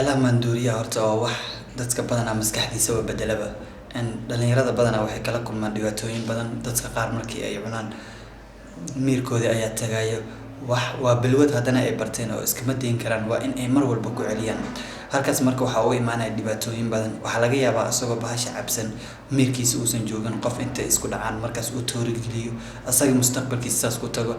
Waxyaalaha maandooriyaha horta waa wax dadka badanaa maskaxdiisaba bedelaba. Dhalinyarada badanaa waxay kala kulmaan dhibaatooyin badan. Dadka qaar markii ay cunaan, miirkoodii ayaa tagayo. Wax waa balwad haddana ay barteen oo iskama dayn karaan, waa in ay mar walba ku celiyaan halkaas. Marka waxaa u imaanaya dhibaatooyin badan. Waxaa laga yaabaa isagoo bahasha cabsan, miirkiisa uusan joogin, qof intay isku dhacaan markaas uu toori geliyo, asaga mustaqbalkiisa saas ku tago,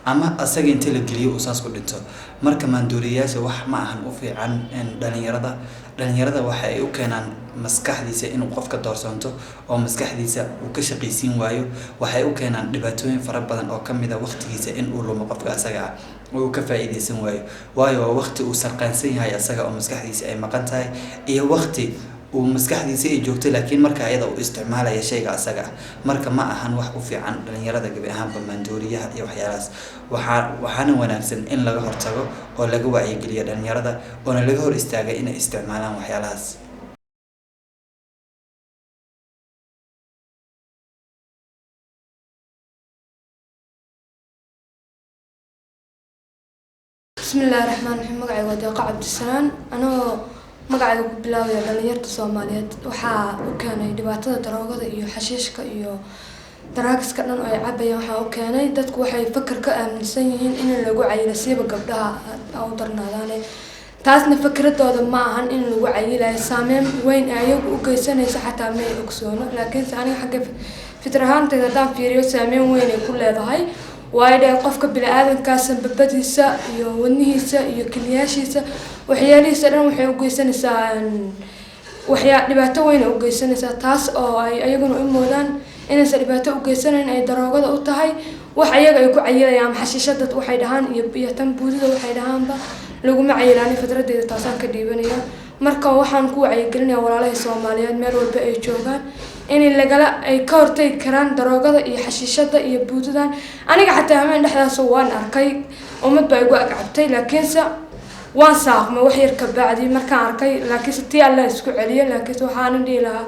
ama asaga inta la geliyo uu saas ku dhinto. Marka maandooriyayaasha wax ma ahan u fiican dhalinyarada. Dhalinyarada waxa ay u keenaan maskaxdiisa inuu qofka doorsoonto oo maskaxdiisa uu ka shaqaysiin waayo. Waxay u keenaan dhibaatooyin fara badan oo kamid a waqtigiisa in uu lumo qofka asaga ah oo uu ka faa'iidaysan waayo, waayo waa waqti uu sarqaansan yahay asaga oo maskaxdiisa ay maqan tahay, iyo waqti uu maskaxdiisa ay joogto, laakiin marka ayada uu isticmaalaya shayga asaga ah. Marka ma ahan wax u fiican dhalinyarada gebi ahaanba maandooriyaha iyo waxyaalahaas. Waxaana wanaagsan in laga hortago oo laga wacyigeliyo dhalinyarada, oona laga hor istaagay inay isticmaalaan waxyaalahaas. Bismillaahi raxmaan raxiim. Magacayga waa Deeqo Cabdisalaan. Anagoo magacayga ku bilaabaya, dhalinyarta Soomaaliyeed waxaa u keenay dhibaatada daroogada iyo xashiishka iyo daraagiska dhan oo ay cabayaan. Waxaa u keenay, dadku waxay fakar ka aaminsan yihiin in lagu cayilo, siiba gabdhaha ha u darnaadaane. Taasna fikradooda ma ahan in lagu cayilayo, saameyn weyn ayagu u geysanayso xataa ma ay ogsoono. Laakiinse aniga xagga fikir ahaanteyda haddaan fiiriyo, saameyn weyn ay ku leedahay, waayo dheh qofka bini-aadankaa sanbabadiisa iyo wadnihiisa iyo kiliyaashiisa, waxyaalihiisa dhan waxay u geysanaysaa waxyaa dhibaato weyn ay u geysanaysaa, taas oo ay ayaguna u moodaan inaysan dhibaato u geysanayn, ay daroogada u tahay wax ayaga ay ku cayilayaan. Ama xashiishada waxay dhahaan iyo tan buudida waxay dhahaanba laguma cayilaani. Fikradeeda taasaan ka dhiibanaya. Marka waxaan ku wacyigelinaya walaalahay Soomaaliyeed meel walba ay joogaan inay lagala ay ka hortagi karaan daroogada iyo xashiishada iyo buudidan. Aniga xataa hameen dhexdaas waan arkay, ummad baa igu agcabtay, laakiinse waan saaqmay wax yar ka bacdi markaan arkay, laakiinse tii Allah isku celiyo. Laakiinse waxaanan dhihi lahaa